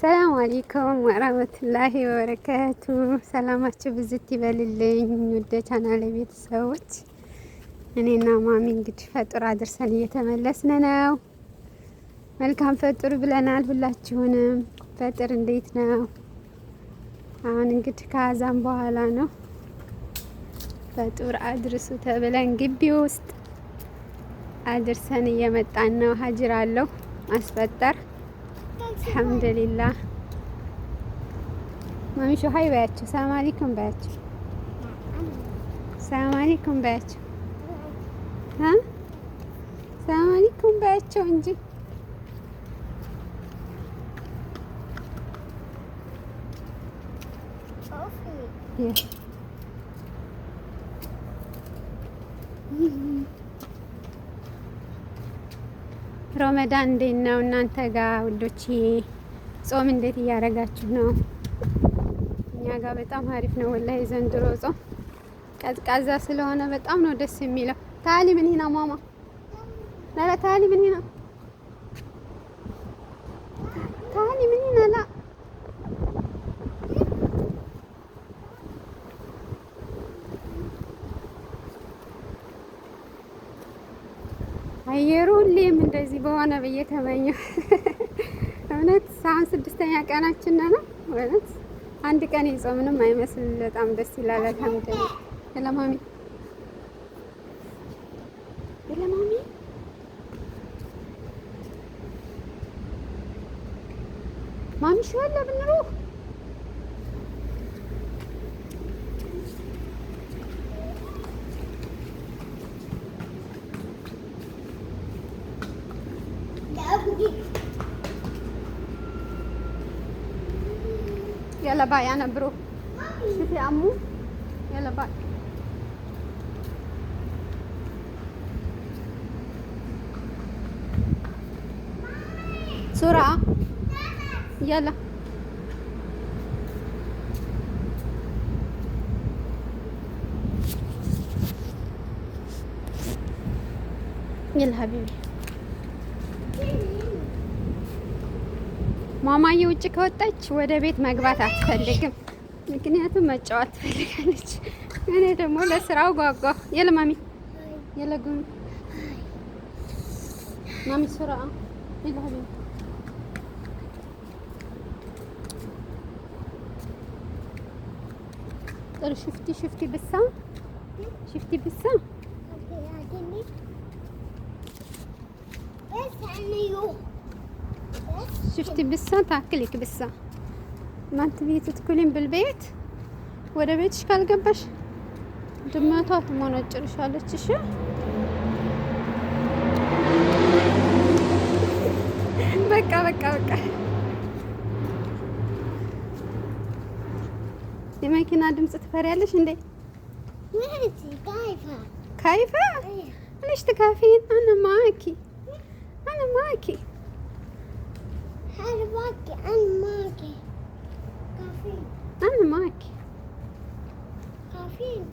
ሰላም አለይኩም ወራህመቱላሂ ወበረካቱ። ሰላማችሁ ብዝት ይበልልኝ ውድ ቻናል ቤተሰቦች። እኔና ማሚ እንግዲህ ፈጡር አድርሰን እየተመለስን ነው። መልካም ፈጡር ብለናል ሁላችሁንም። ፈጥር እንዴት ነው? አሁን እንግዲህ ከአዛን በኋላ ነው ፈጡር አድርሱ ተብለን ግቢ ውስጥ አድርሰን እየመጣን ነው። ሀጅር አለው ማስፈጠር አልሐምዱሊላህ። ማሚሾ hi በያቸው፣ ሰላም አለይኩም በያቸው፣ ሰላም አለይኩም በያቸው፣ ሰላም አለይኩም በያቸው እንጂ። ሮመዳን እንዴት ነው እናንተ ጋር ውዶቼ? ጾም እንዴት እያደረጋችሁ ነው? እኛ ጋር በጣም አሪፍ ነው ወላሂ። ዘንድሮ ጾም ቀዝቃዛ ስለሆነ በጣም ነው ደስ የሚለው። تعالي من هنا ماما لا لا تعالي من هنا تعالي من هنا لا አየሩ ሁሌም እንደዚህ በሆነ ብዬ ተመኘሁ። እውነት አሁን ስድስተኛ ቀናችን ነው። እውነት አንድ ቀን የጾምንም አይመስል በጣም ደስ ይላል። አልሐምዱሊላህ። يلا مامي يلا مامي مامي شو هلا بنروح؟ يلا باي، انا بروح. شوفي عمو، يلا باي. بسرعة يلا. يلا حبيبي። ማማዬ ውጭ ከወጣች ወደ ቤት መግባት አትፈልግም። ምክንያቱም መጫወት ትፈልጋለች። እኔ ደግሞ ለስራው ጓጓ። يلا مامي يلا قومي مامي سرعة يلا حبيبي. شفتي شفتي بسة شفتي بسة بس أنا شفتي بسة تاكلك بسة ما تبي تدخلين بالبيት ወደ ቤትሽ ካልገባሽ ድመቷ ትሞነጭርሻለች። እሺ በቃ በቃ በቃ። የመኪና ድምጽ ትፈሪያለሽ እንዴ? خايفة ليش تخافين؟ أنا معاكي أنا معاكي. أنا معاكي أنا معاكي. خايفين. أنا معاكي. خايفين.